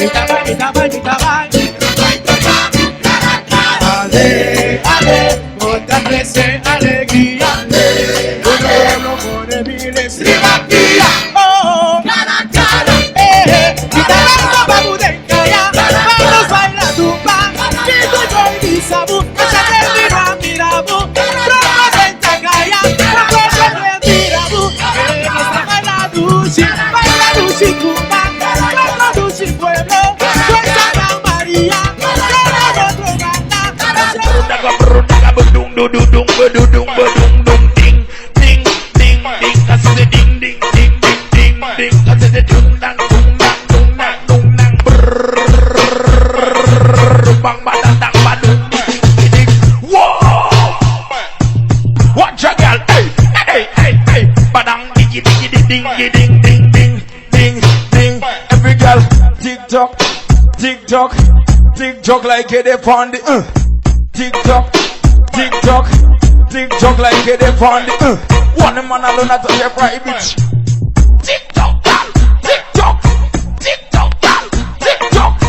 Mi ta bai, mi ta bai, mi ta bai. Ale, ale, bo ta trese alegria. Uno pone miles riba pia. Oh, cara a cara. Eh, eh, mi ta lansa pa bu den kaya. Vamos baila tumba. Kiko yo y mi sabu. Esa termina mira bu. Pronto senta kaya. Pronto se mira bu. Eh, nuestra baila dushi. Baila dushi tumba. Baila dushi pueblo. Soy Santa María. Pero otro banda. Watch a girl, hey, hey, hey, hey. Badang, diggy, diggy, ding, ding, ding, ding, ding, ding, ding. Every girl, tick tock, tick tock, tick tock like it upon the Tick tock, tick tock, tick tock like it upon the One man alone at your private. Tick tock, girl, tick tock, tick tock, girl, tick tock,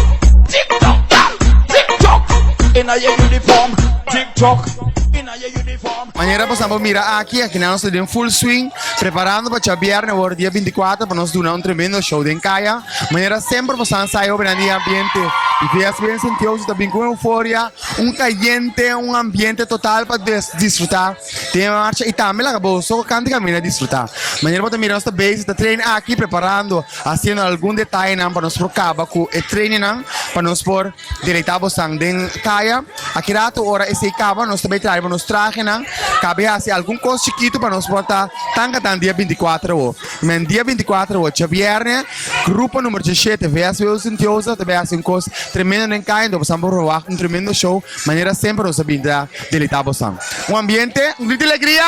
tick tock, girl, tick tock. Inna your uniform, tick tock. Inna your uniform. Manera boso por mira aki, aki nan nos ta den full swing, preparando pa djabièrnè awor dia 24 pa nos duna un tremendo show den kaya. Manera semper boso a ensaya hopi nan di ambiente di VSB en Sintioso ta bin ku euforia, un kayente, un ambiente total pa disfruta den e marcha y tambe laga boso kanta y kaminda disfruta. Manera bo ta mira nos ta bezig ta train aki preparando, haciendo algun detayenan pa nos por kaba ku e trainingnan pa nos por Deleitá bosan den kaya. Aki rato ora esei kaba nos ta bay trae bo nos trahenan. Kabe hasi algun kos chikitu pa nos por ta tan katan dia 24 awo. Men dia 24 awo djabierne grupo numero 17 VSW Sintiosa ta bay hasi un kos tremendo den kaya enton bosan por verwagt un tremendo show manera semper nos ta bin ta deleitá bosan. Un ambiente, un grito di alegria!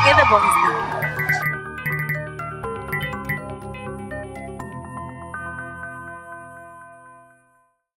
Keda bon.